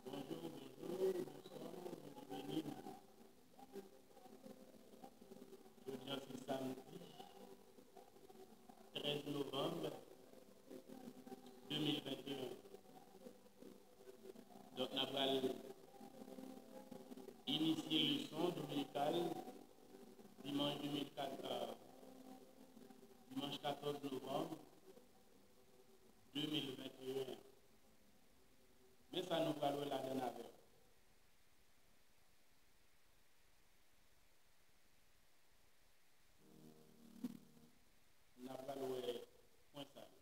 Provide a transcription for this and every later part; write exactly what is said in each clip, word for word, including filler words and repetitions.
Bonjou, bonjou, bonswa, Bondye beni nou. Jodi a se samdi trèz novanm de mil venteyen. Donk, n ap pral inisye leson dominikal dimanch de mil kat, euh, dimanch katòz novanm de mil venteyen. Men sa nou pral wè ladan avè w. N ap pral wè pwen sa yo.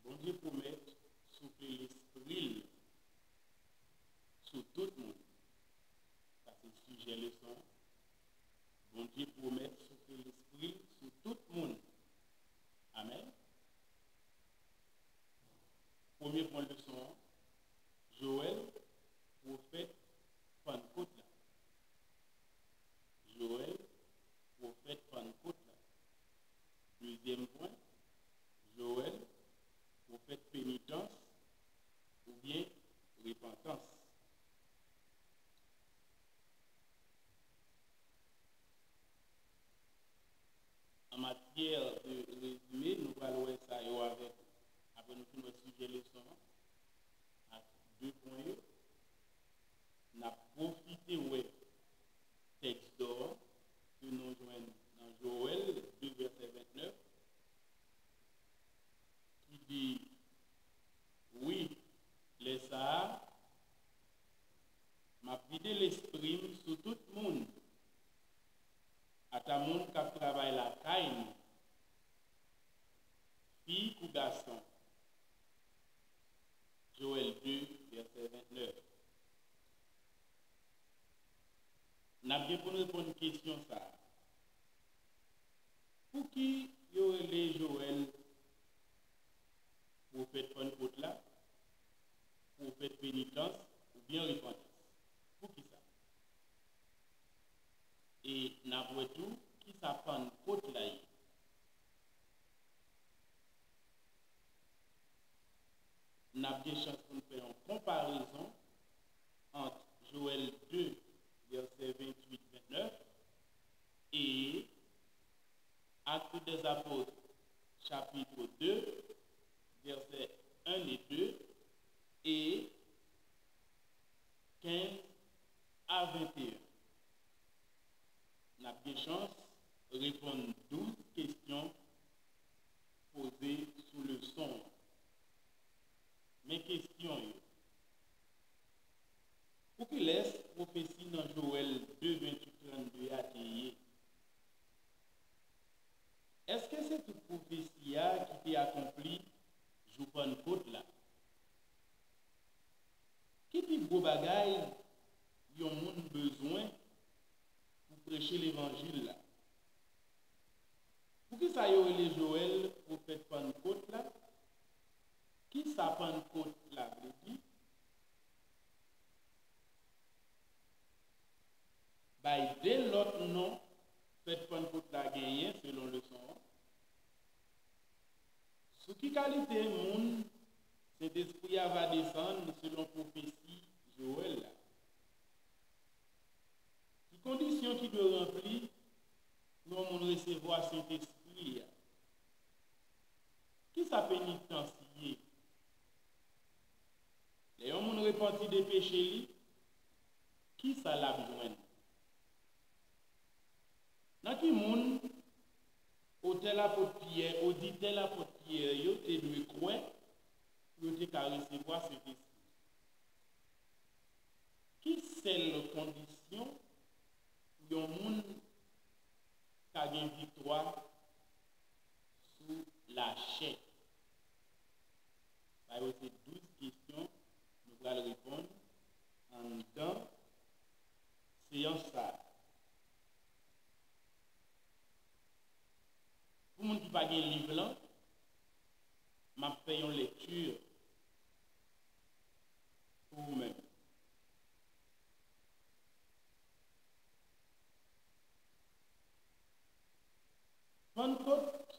Bondye pwomèt soufle lespri l sou tout moun. Sa se sijè leson an. Bondye pwomèt soufle lespri l sou tout moun. Amèn. Premye pwen leson an, Jowèl, pwofèt Pannkot la. Jowèl, pwofèt Pannkot la. Dezyèm pwen, Jowèl, pwofèt penitans oubyen repantans. An matyè de rezime, nou pral wè sa yo avèk, apre nou fin wè sijè leson an ak de pwen yo, n ap pwofite wè tèks dò ke nou jwenn nan Jowèl de vèsè vennèf, ki di, wi, lè sa a, m ap vide lespri m sou tout moun, ata moun k ap travay lakay nou, fi kou gason. Jowèl de, vèsè vennèf. N ap gen pou n reponn kesyon sa a. Pouki yo rele Jowèl pwofèt Pannkot la, pwofèt penitans oubyen repantans? Poukisa? E n ap wè tou kisa Pannkot la ye. N ap gen chans pou n fè yon konparezon ant Jowèl de, vèsè venntuit, vennèf, e Actes des Apôtres, chapitre deux, vèsè en e de, e kenz a venteyen. N ap gen chans reponn douz kesyon poze sou leson an. Men kesyon yo. Poukilès pwofesi nan Jowèl de, venntuit, trannde a te ye? Èske se tout pwofesi a ki te akonpli jou Pannkot la? Ki pi gwo bagay yon moun bezwen pou preche levanjil la? Poukisa yo rele Jowèl pwofèt Pannkot la? Kisa Pannkot la vle di? Bay de lòt non fèt Pannkot la genyen selon leson an. Sou ki kalite moun Sentespri a va desann selon pwofesi Jowèl la? Ki kondisyon ki dwe ranpli pou yon moun resevwa Sentespri a? Kisa penitans ye? Lè yon moun repanti de peche li, kisa l ap jwenn? Nan ki moun otè lapot Pyè, oditè lapot Pyè yo te dwe kwè pou yo te ka resevwa Sentespri? Ki sèl kondisyon pou yon moun ka gen viktwa sou lachè? Sa yo se douz kesyon nou pral reponn anndan seyans sa a. Pou moun ki pa gen liv lan, m ap fè yon lekti pou ou menm. Pannkot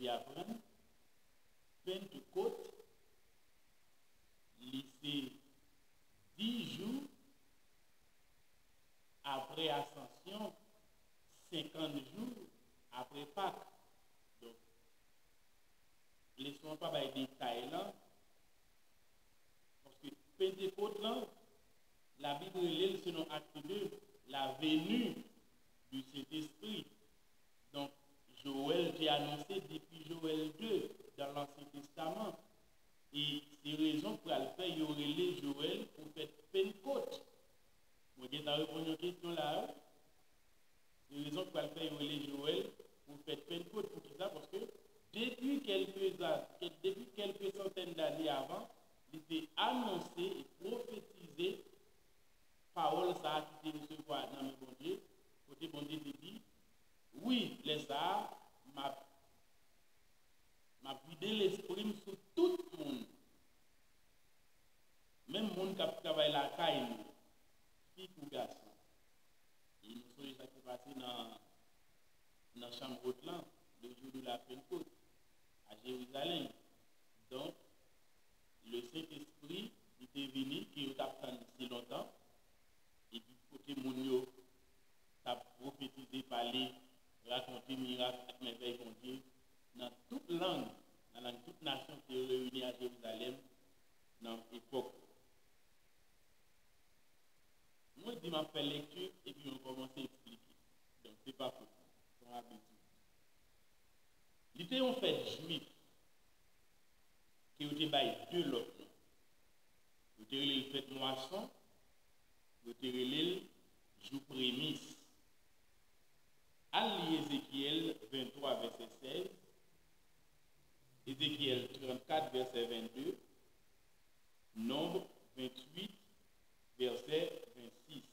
te aprann, Pentekòt, li se dis jou apre Asansyon, senkant jou apre Pak. Donk, leson an pa bay detay lan, paske Pentekòt lan, Labib rele l selon Acte deux, la venue du Saint-Esprit. Donk, Jowèl te anonse depi Jowèl de dan Lansyen Testaman. E se rezon k pral fè yo rele Jowèl pwofèt Pennkòt. Mwen gentan reponn yon kesyon la, wi. Se rezon k pral fè yo rele Jowèl pwofèt Pennkòt. Poukisa? Paske depi kèlke za-, kè-, depi kèlke santèn dane avan, li te anonse e pwofetize pawòl sa a ki te resevwa nan men Bondye, kote Bondye te di, wi, lè sa a, m ap, m ap vide lespri m sou tout moun, menm moun k ap travay lakay nou, fi kou gason. E nou sonje sa ki te pase nan, nan chanm wot lan, le jour de la Pentecôte, a Jerizalèm. Donk, le Sentespri, li te vini, ke yo t ap tann si lontan, epi kote moun yo t ap pwofetize, pale, rakonte mirak ak mèvèy Bondye nan tout lang, nan lang tout nasyon ki te reyini a Jerizalèm nan epòk. Mwen di m ap fè lekti epi mwen kòmanse eksplike. Donk, se pa fòt mwen. Se yon abitid. Li te yon fèt jwif ke yo te bay de lòt non. Yo te rele l fèt mwason, yo te rele l jou premis. Al li Ezekyèl venntwa, vèsè sèz, Ezekyèl trannkat, vèsè vennde, Nonb venntuit, vèsè vennsis,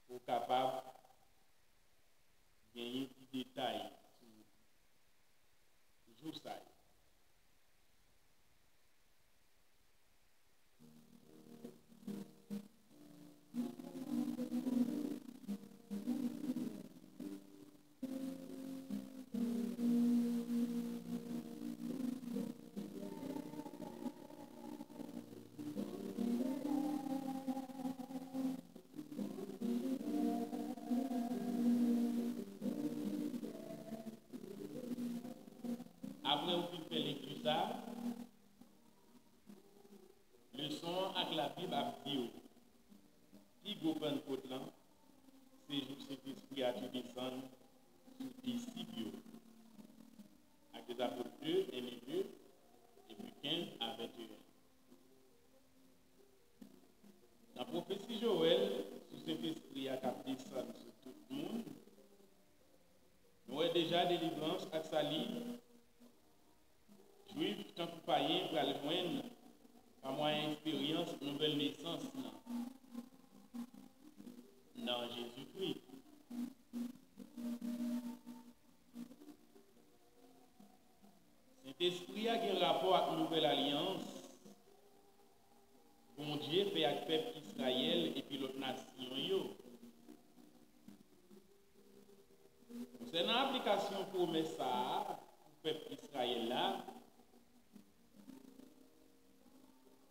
pou w kapab genyen ti detay sou jou sa yo. Apre w fin fè lekti sa a, leson an ak Labib ap di w, pi gwo Pannkòt lan, se jou Sentespri a te desann sou disip yo. Actes des Apôtres deux, un et deux, epi kenz a venteyen. Nan pwofesi Jowèl sou Sentespri a k ap desann sou tout moun, nou wè deja delivrans ak sali Jwif tankou payen pral jwenn pa mwayen eksperyans nouvèl nesans nan, nan Jezikri. Sentespri a gen rapò ak nouvèl alyans Bondye fè ak pèp Izrayèl epi lòt nasyon yo. Konsènan aplikasyon pwomès sa a pou pèp Izrayèl la,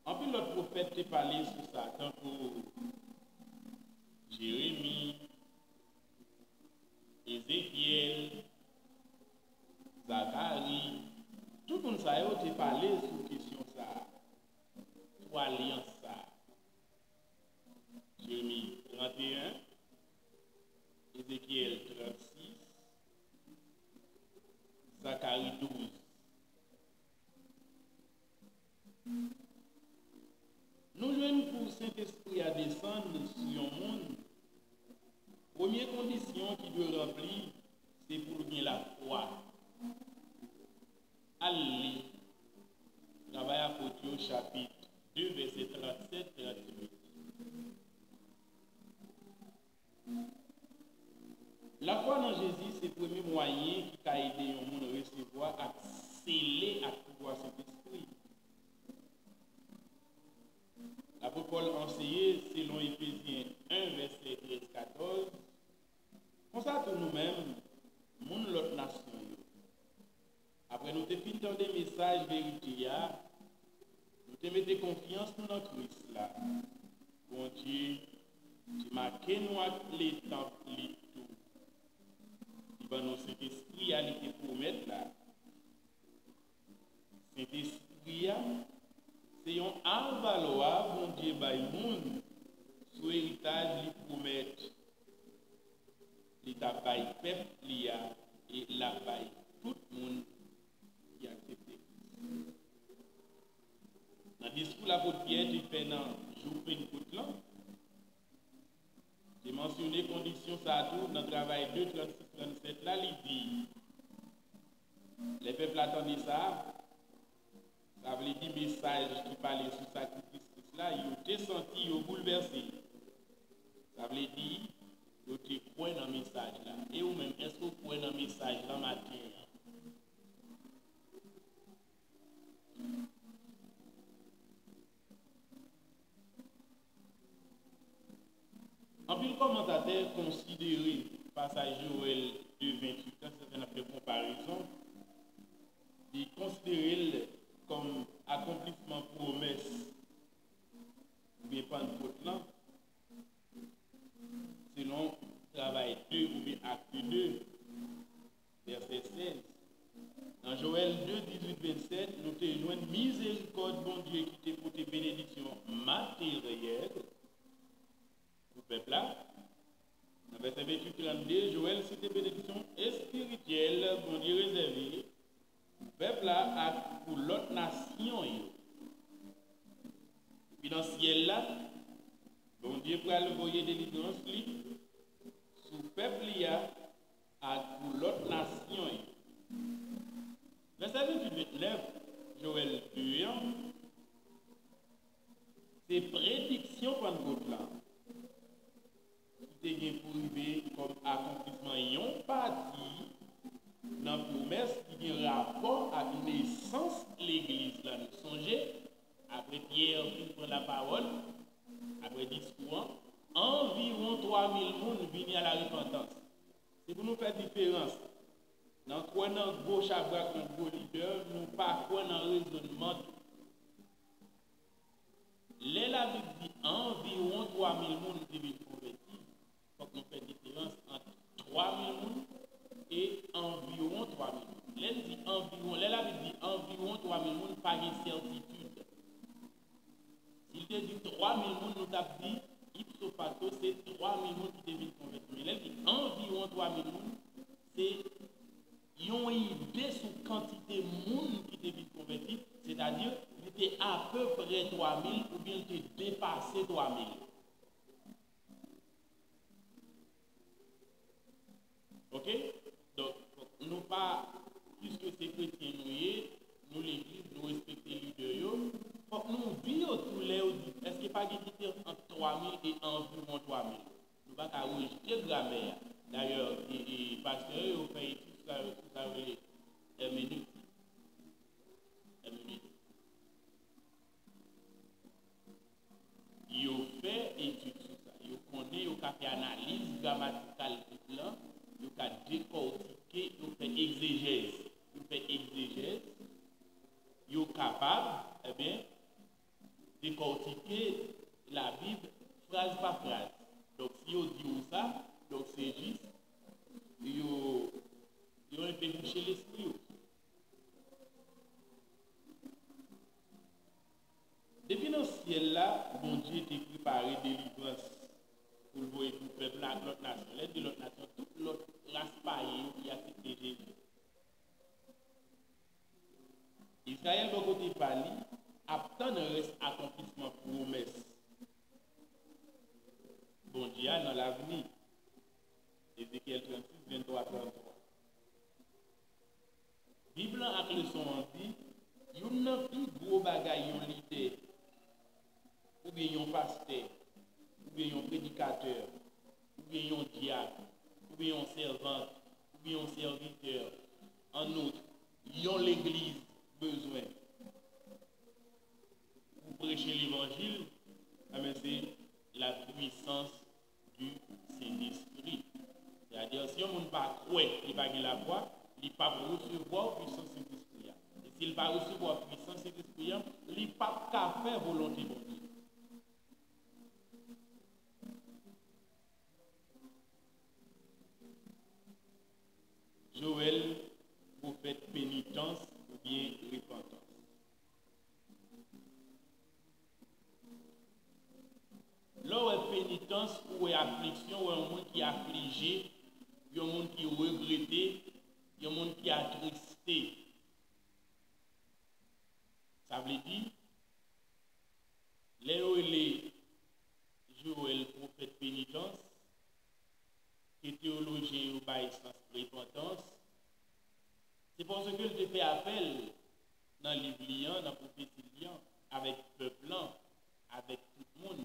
anpil lòt pwofèt te pale sou sa, tankou Jeremi, Ezekyèl, Zakari. Tout moun sa yo te pale sou kesyon sa a, sou alyans sa a. Jeremi trannteyen, Ezekyèl trannsis, Zakari douz. Nou jwenn pou Sentespri a desann sou yon moun, premye kondisyon ki dwe ranpli, se pou l gen lafwa. Al li Travay Apot yo, chapit de, vèsè trannsèt, trannuit. Lafwa nan Jezi se premye mwayen ki ka ede yon moun resevwa ak sele ak pouvwa Sentespri. Lapot Pòl anseye, selon Efezyen en, vèsè trèz, katòz, konsa tou nou menm, moun lòt nasyon yo, Lè nou te fin tande mesaj verite a, nou te mete konfyans nou nan Kris la. Bondye te make nou ak letanp li tou. Li ban nou Sentespri a li te pwomèt la. Sentespri a se yon avalwa Bondye bay moun sou eritaj li pwomèt li t ap bay pèp li a e l ap bay tout moun ki aksepte Kris. Nan diskou lapot Pyè te fè nan jou Pentekòt lan, te mansyone kondisyon sa a tou nan Travay de, trannsis, trannsèt la, li di, lè pèp la tande sa, sa vle di mesaj ki pale sou sakrifis Kris la, yo te santi yo boulvèse. Sa vle di, yo te kwè nan mesaj la. E ou menm, èske w kwè nan mesaj lan maten an? Anpil kòmantatè konsidere pasaj Jowèl de venntuit la, sèten ap fè konparezon, li konsidere l kòm akonplisman pwomès oubyen Pannkòt lan, selon Travay de oubyen Akt de, vèsè sèz. Nan Jowèl de, dizuit, vennsèt, nou te jwenn mizerikòd Bondye ki te pote benediksyon materyèl pou pèp la. Nan vèsè venntuit, trannde, Jowèl site benediksyon espirityèl Bondye rezève pou pèp la ak pou lòt nasyon yo. Epi nan syèl la, Bondye pral voye delivrans li sou pèp li a ak pou lòt nasyon yo. Vèsè venntuit, vennèf, Jowèl de an, se prediksyon Pannkòt la ki te gen pou rive kòm akonplisman yon pati nan pwomès ki gen rapò ak nesans legliz la. Nou sonje, apre Pyè fin pran lapawòl, apre diskou an, anviwon twa mil moun vini a la repantans. Se pou nou fè diferans. Nan kwè nan gwo chabrak, nan gwo lidè, nou pa kwè nan rezònman tou. Lè Labib di anviwon twa mil moun te vin konvèti, fòk nou fè diferans ant twa mil moun e anviwon twa mil moun. Lè l di anviwon, lè Labib di anviwon twa mil moun, pa gen sètitid. Si l te di twa mil moun, nou t ap di, ipso facto, se twa mil moun ki te vin konvèti. Men lè l di anviwon twa mil moun, se yon ide sou kantite moun ki te vin konvèti, sètadi, li te apeprè twa mil oubyen li te depase twa mil. Oke? Donk, nou pa, piske se kretyen nou ye, nou legliz, nou respekte lidè yo, fòk nou di yo tou lè yo di, èske pa gen diferans ant twa mil e anviwon twa mil? Nou pa ka rejte gramè a. Dayè, e, e, pastè yo, yo fè etid sou sa, sou sa yo rele èmenetik. Èmenetik. Yo fè etid sou sa. Yo konnen, yo ka fè analiz gramatikal Bib lan, yo ka dekòtike, yo fè egzejèz. Yo fè egzejèz. Yo kapab, ebyen, dekòtike Labib fraz pa fraz. Donk, si yo di w sa, donk se jis yo, yo enpe bouche lespri w. Depi nan syèl la, Bondye te prepare delivrans pou l voye pou pèp la ak lòt nasyon. Lè n di lòt nasyon, tout lòt ras payen yo ki aksepte Jezi. Izrayèl, bò kote pa li, ap tann rès akonplisman pwomès Bondye a nan lavni. Ezekyèl trannsis, venntwa, tranntwa. Bib lan ak leson an di, youn nan pi gwo bagay yon lidè, oubyen yon pastè, oubyen yon predikatè, oubyen yon dyak, oubyen yon sèvant, oubyen yon sèvitè, an out, yon legliz bezwen pou preche levanjil, enben, se la puissance du Saint-Esprit. Sètadi, si yon moun pa kwè, li pa gen lafwa, li p ap resevwa pwisans Sentespri Si l pa resevwa pwisans Sentespri a, li p ap ka fè volonte Bondye. Joèl, pwofèt penitans oubyen repantans. Lè w wè penitans, ou wè afliksyon, ou wè yon moun ki aflije, yon moun ki regrete, yon moun ki atriste. Sa vle di, lè yo rele Joèl pwofèt penitans, ke teyolojyen yo bay sans repantans, se paske l te fè apèl nan liv li an, nan pwofesi li an, avèk pèp lan, avèk tout moun,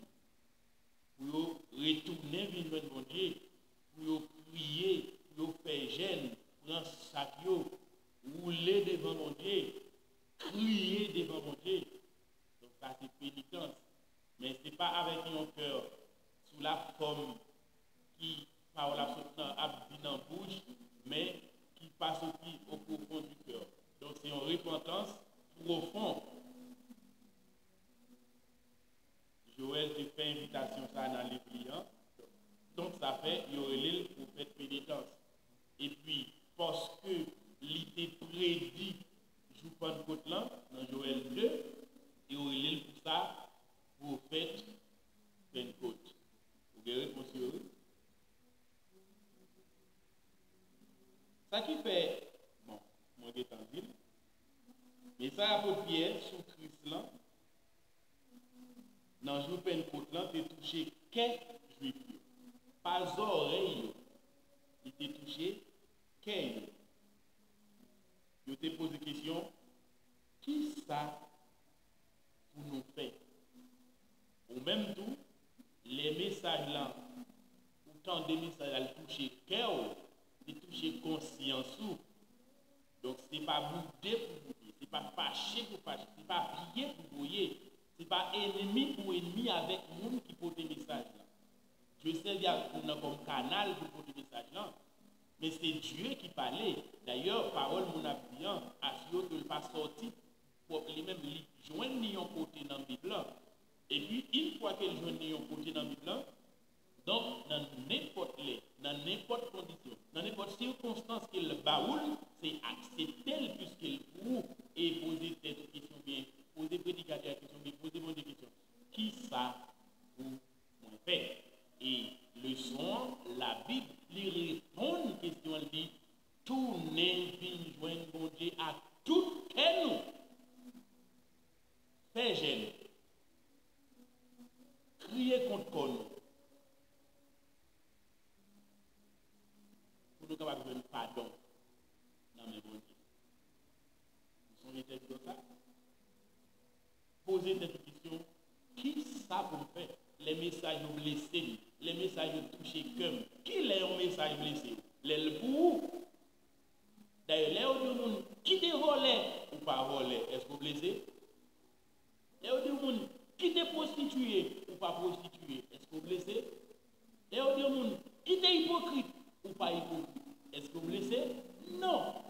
pou yo retounen vin jwenn Bondye, pou yo priye, pou yo fè jèn, pran sak yo, woule devan Bondye, kriye devan Bondye. Donk, sa se penitans. Men se pa avèk yon kè sou la fòm ki pawòl ap sot nan, ap di nan bouch, men ki pa soti au profond du cœur. Donk, se yon repantans pwofon. Joèl te fè envitasyon sa a nan liv li an. Donk, sa fè yo rele l pwofèt penitans. Epi, paske li te predi jou Pannkot lan, nan Joèl de, yo rele l pou sa, pwofèt Pannkot. Ou gen repons yo, wi. Sa ki fè, bon, mwen gentan di l, mesaj apot Pyè sou Kris lan, nan jou Pannkot lan, te touche kè Jwif yo. Pa zòrèy yo, li te touche kè yo. Yo te poze kesyon, "Kisa pou nou fè?" Ou menm tou, lè mesaj lan, ou tande mesaj la, l touche kè w, li touche konsyans ou. Donk, se pa boude pou boude, se pa fache pou fache, se pa vye pou voye, se pa enmi pou enmi avèk moun ki pote mesaj lan. Dye sèvi ak moun nan kòm kanal pou pote mesaj lan, men se Dye ki pale. Dayè, pawòl moun ap di an, asire w ke l pa sòti pwòp li menm, li jwenn li yon kote nan Bib lan. Epi, yon fwa ke l jwenn li yon kote nan Bib lan, donk, nan nenpòt lè, nan nenpòt kondisyon, nan nenpòt sikonstans ke l ba ou l, se aksepte l piske l pou ou, e poze tèt ou kesyon byen, poze predikatè a kesyon byen, poze Bondye kesyon. Kisa pou mwen fè? E leson an, Labib, li reponn kesyon an, li di, "Tounen vin jwenn Bondye ak tout kè nou." Fè jèn. Kriye kont kò nou. Pou nou kapab jwenn padon nan men Bondye. Ou sonje tèks sa? Poze tèt ou kesyon, "Kisa pou m fè lè mesaj yo blese m, lè mesaj yo touche kè m?" Kilè yon mesaj blese w? Lè l pou ou. Dayè, lè yo di yon moun, "Kite vòlè," ou pa vòlè, èske w blese? Lè yo di yon moun, "Kite pwostitiye," ou pa pwostitiye, èske w blese? Lè yo di yon moun, "Kite ipokrit," ou pa ipokrit, èske w blese? Non.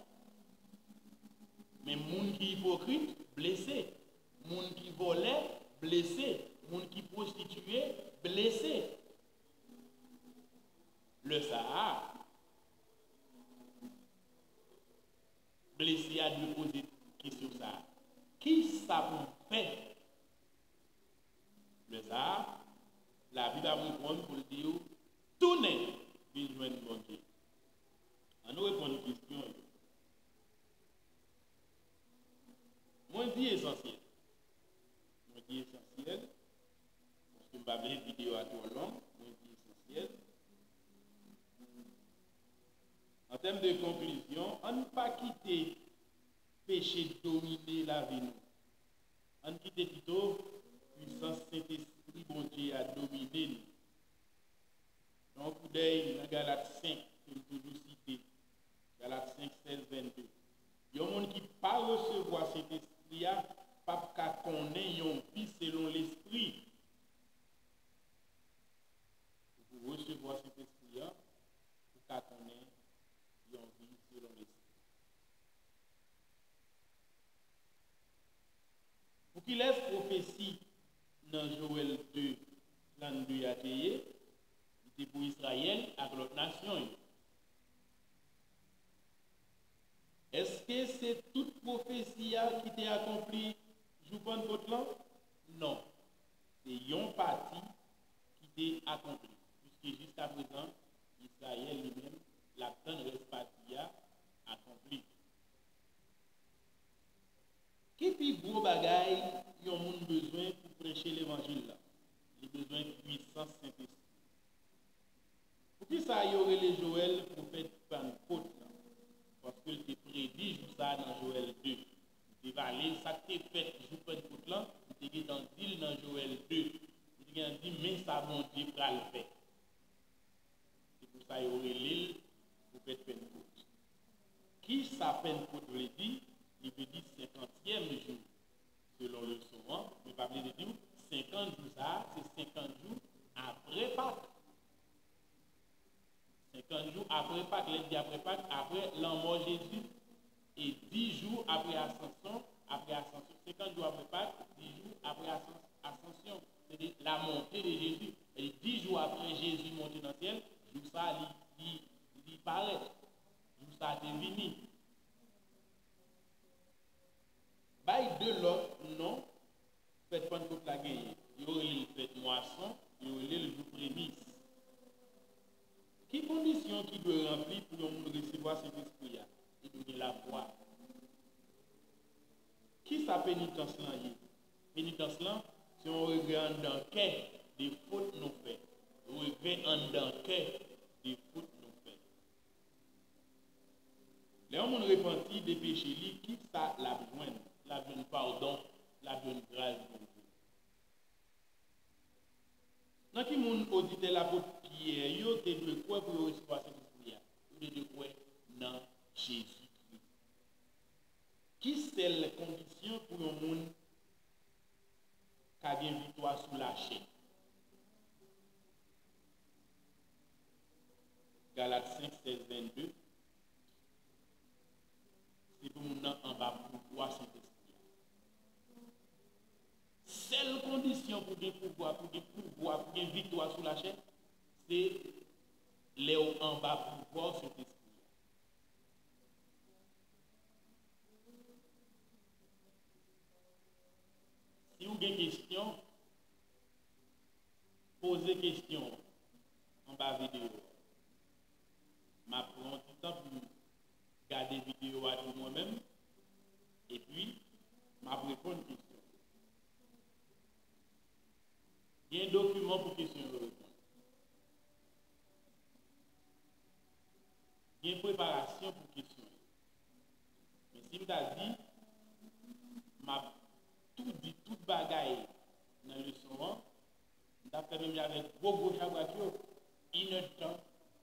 Men moun ki ipokrit, blese. Moun ki vòlè, blese. Moun ki pwostitiye, blese. Lè sa a, blese a dwe poze kesyon sa a, "Kisa pou m fè?" Lè sa a, Labib ap reponn pou l di w, "Tounen vin jwenn Bondye." Ann nou reponn kesyon yo. Mwen di esansyèl. Mwen di esansyèl, paske m pa vle videyo a twò long, mwen di esansyèl. An tèm de konklizyon, ann pa kite peche domine lavi nou. Ann kite pito pwisans Sentespri Bondye a domine nou. Yon koudèy nan Galat senk, ke m toujou site. Galat senk, sèz, vennde. Yon moun ki pa resevwa Sentespri a p ap ka konnen yon vi selon Lespri. Ou pou resevwa Sentespri a, pou ka konnen yon vi selon Lespri. pwofesi nan Jowèl de, trannde a te ye? Li te pou Izrayèl ak lòt nasyon yo. Èske se tout pwofesi a ki te akonpli jou Pannkot lan? Non. Se yon pati ki te akonpli. Piske jiskaprezan, Izrayèl li menm, l ap tann rès pati a akonpli. Ki pi gwo bagay yon moun bezwen pou preche levanjil la? Li bezwen pwisans Sentespri. Poukisa yo rele Jowèl pwofèt Pannkot lan? Paske l te predi jou sa a nan Jowèl de. Li te pale sa k te fèt jou Pannkot lan, li te gentan di l nan Jowèl de. Li te gentan di, men sa Bondye pral fè. Se pou sa yo rele l pwofèt Pannkot. Ki sa Pannkot vle di? Li vle di senkantyèm jou. Selon leson an, men pa bliye di w, senkant jou sa a, se senkant jou apre Pak. Senkant jou apre Pak, lè n di apre Pak, apre lanmò Jezi, e dis jou apre Asansyon, apre Asansyon, senkant jou apre Pak, dis jou apre Asans-, Asansyon, se de la montée de Jésus. E dis jou apre Jezi monte nan syèl, jou sa a, li, li, li parèt. Jou sa a te vini. Bay de lòt non fèt Pannkot la genyen. Yo rele l fèt mwason, yo rele l jou premis. Ki kondisyon ki dwe ranpli pou yon moun resevwa Sentespri a? Li dwe gen lafwa. Ki sa penitans lan ye? Penitans lan se yon regrè anndan kè de fot nou fè. Regrè anndan kè de fot nou fè. Lè yon moun repanti de peche li, ki sa l ap jwenn? L ap jwenn padon, l ap jwenn gras Bondye. Nan ki moun oditè lapot Pyè yo te dwe kwè pou yo resevwa Sentespri a? Yo te dwe kwè nan Jezikri. Ki sèl kondisyon pou yon moun ka gen viktwa sou lachè? Galat senk, sèz, vennde. Se pou moun nan anba pouvwa Sentespri a. Sèl kondisyon pou gen pouvwa, pou gen pouvwa, pou gen viktwa sou lachè, se lè w anba pouvwa Sentespri a. Si w gen kesyon, poze kesyon anba videyo a. M ap pran yon ti tan pou m gade videyo a tou mwen menm, epi m ap reponn kesyon. Gen dokiman pou kesyon yo reponn. Gen preparasyon pou kesyon yo. Men si m ta di, m ap tou di tout bagay nan leson an, m t ap fè menm jan avèk gwo gwo chabrak yo, inèdtan,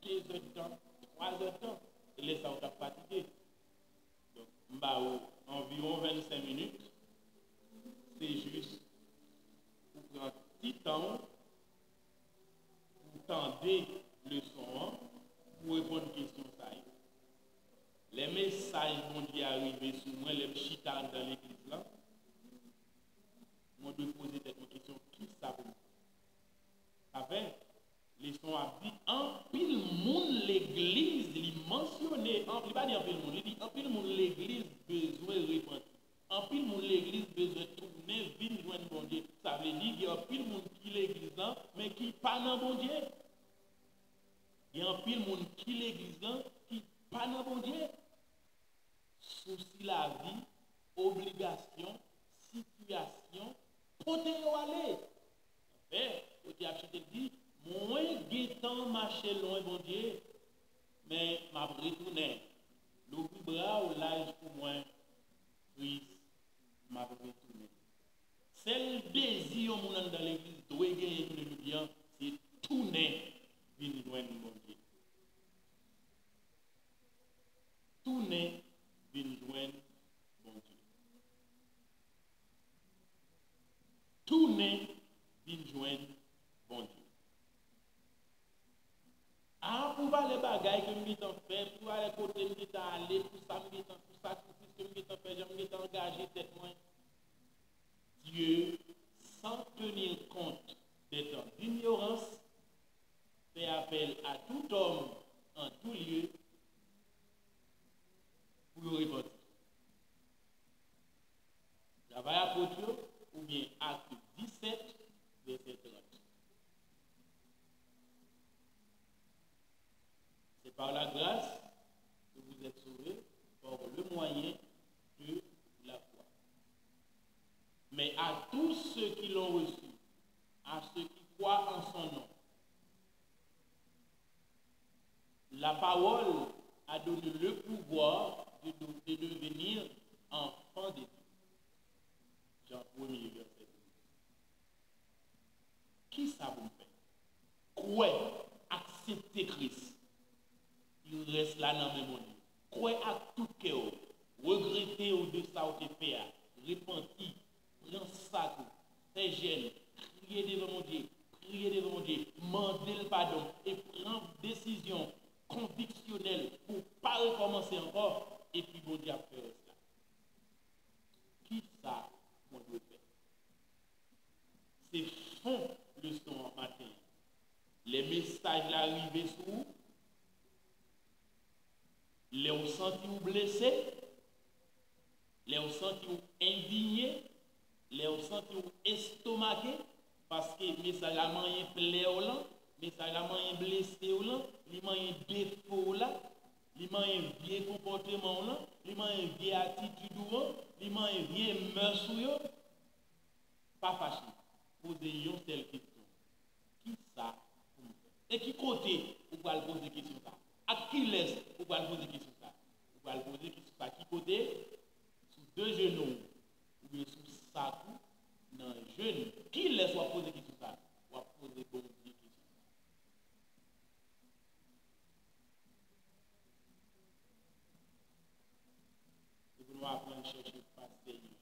dezèdtan, twazèdtan, e lè sa a w t ap fatige. Donk, m ba ou anviwon vennsenk minit. Se jis pou pran ti tan w pou tande leson an, pou reponn kesyon sa yo. Lè mesaj Bondye a rive sou mwen, lè m chita anndan legliz lan, mwen dwe poze tèt mwen kesyon, kisa pou m fè? Sa fè, leson an ap di, anpil moun legliz, li mansyone, an-, li pa di anpil moun, li di anpil moun legliz bezwen repanti. Anpil moun legliz bezwen tounen vin jwenn Bondye. Sa vle di, gen anpil moun ki legliz lan, men ki pa nan Bondye. Gen anpil moun ki legliz lan, ki pa nan Bondye. Sousi lavi, obligasyon, sitiyasyon pote yo ale. Anfen, kote y ap chante, l di, mwen gentan mache lwen Bondye, men m ap retounen. Louvri bra w laj pou mwen, Kris, m ap retounen. Sèl dezi yon moun anndan legliz dwe genyen jounen jodi a, se tounen vin jwenn Bondye. Tounen vin jwenn Bondye. Tounen vin jwenn Bondye. A, pou valè bagay ke m gentan fè, pou valè kote m gentan ale, pou sa m gentan, pou sakrifis ke m gentan fè, jan m gentan angaje tèt mwen, Dye Apot yo, oubyen Ak disèt, vèsè trant. C'est par la grâce que vous êtes sauvés, par le moyen de la foi. Mais à tous ceux qui l'ont reçu, à ceux qui croient en son nom, la parole a donné le pouvoir de, de, de devenir enfant de Dieu. Jan premye, vèsè douz. Kisa pou m fè? Kwè, aksepte Kris. Rès la nan men Bondye. Kwè ak tout kè w. Regrete w de sa w te fè a. Repanti. Pran sak ou. Fè jèn. Kriye devan Bondye. Priye devan Bondye. Mande l padon. E pran desizyon konviksyonèl pou w pa rekòmanse ankò. Epi Bondye ap fè rès la. Kisa mwen dwe fè? Se fon leson an maten an. Lè mesaj la rive sou ou, lè w santi w blese, lè w santi w endinye, lè w santi w estomake, paske mesaj la manyen plè w lan, mesaj la manyen blese w lan, li manyen defo w la, li manyen vye konpòteman w lan, li manyen vye atitid ou an, li manyen vye mès ou yo. Pa fache. Poze yon sèl kesyon. Kisa pou m fè? E ki kote ou pral poze kesyon sa? Ak kilès ou pral poze kesyon sa? Ou pral poze kesyon sa ki kote? Sou de jenou w oubyen sou sak ou nan jèn? Kilès w ap poze kesyon sa? W ap poze Bondye kesyon sa. Se pou nou aprann chèche fas Senyè a.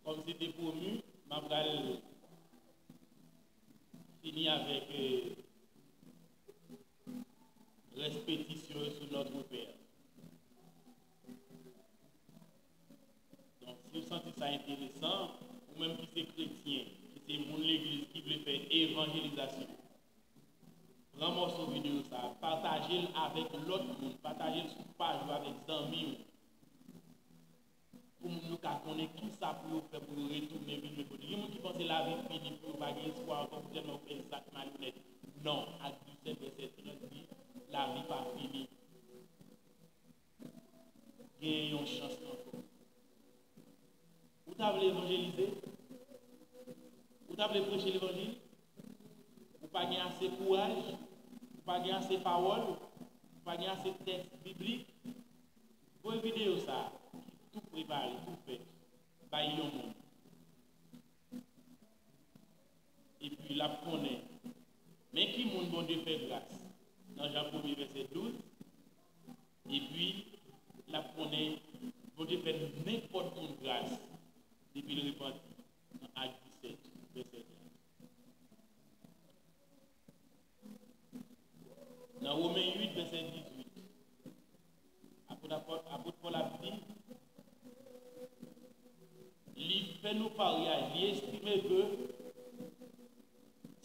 Kòm se te pwomi, m ap pral fini avèk, euh, rès petisyon yo sou Notre Père. Donk, si w santi sa enteresan, ou menm ki se kretyen, ki se moun legliz ki vle fè evanjelizasyon, pran mòso videyo sa a, pataje l avèk lòt moun, pataje l sou paj ou avèk zanmi w, pou moun yo ka konnen kisa pou yo fè pou yo retounen vin jwenn Bondye. Gen moun ki panse lavi fini, pou yo pa gen espwa ankò, pou tèlman yo fè zak malonèt. Non, Ak disèt, vèsè trant di, lavi pa fini. Gen yon chans ankò. Ou ta vle evanjelize? Ou ta vle preche levanjil? Ou pa gen ase kouraj? Ou pa gen ase pawòl? Ou pa gen ase tèks biblik? Voye videyo sa a, ki tou prepare, tou fèt, bay yon moun. Epi l ap konnen men ki moun Bondye fè gras nan Jan premye vèsè douz. Epi l ap konnen Bondye fè nenpòt moun gras depi l repanti nan Ak disèt, vèsè trant. Nan Women uit, vèsè dizuit, apot, apot, apot Pòl ap di, li fè nou paryaje, li estime ke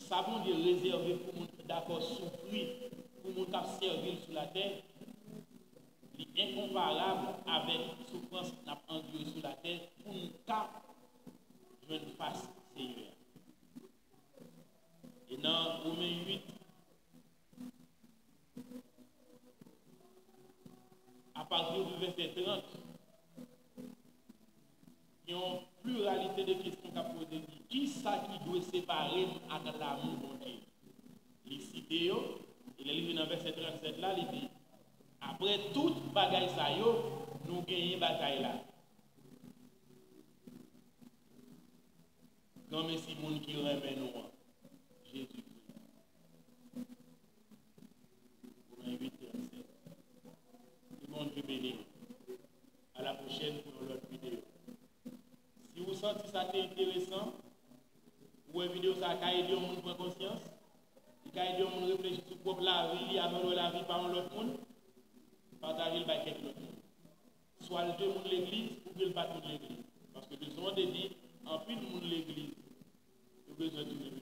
sa Bondye rezève pou moun ki dakò soufri, pou moun k ap sèvi l sou latè, li enkonparab avèk soufrans n ap andire sou latè pou n ka jwenn fas Senyè a. E nan Women uit, apati de vèsè trant, gen yon pliralite de kesyon k ap poze ki, kisa ki dwe separe m ak lamou Bondye? Li site yo, e lè li rive nan vèsè trannsèt la, li di, apre tout bagay sa yo, nou genyen batay la. Granmesi moun ki renmen nou an, Jezikri. Women uit trannsèt. Ke Bondye beni w. A la pwochèn pou yon lòt videyo. Si w santi sa te enteresan, ou wè videyo sa a ka ede yon moun pran konsyans, li ka ede yon moun reflechi sou pwòp lavi li avan l wè lavi pa yon lòt moun, pataje l bay kèk lòt moun. Swa l te moun legliz, oubyen l pa t moun legliz. Sa vle di, anpil moun legliz, yo bezwen tounen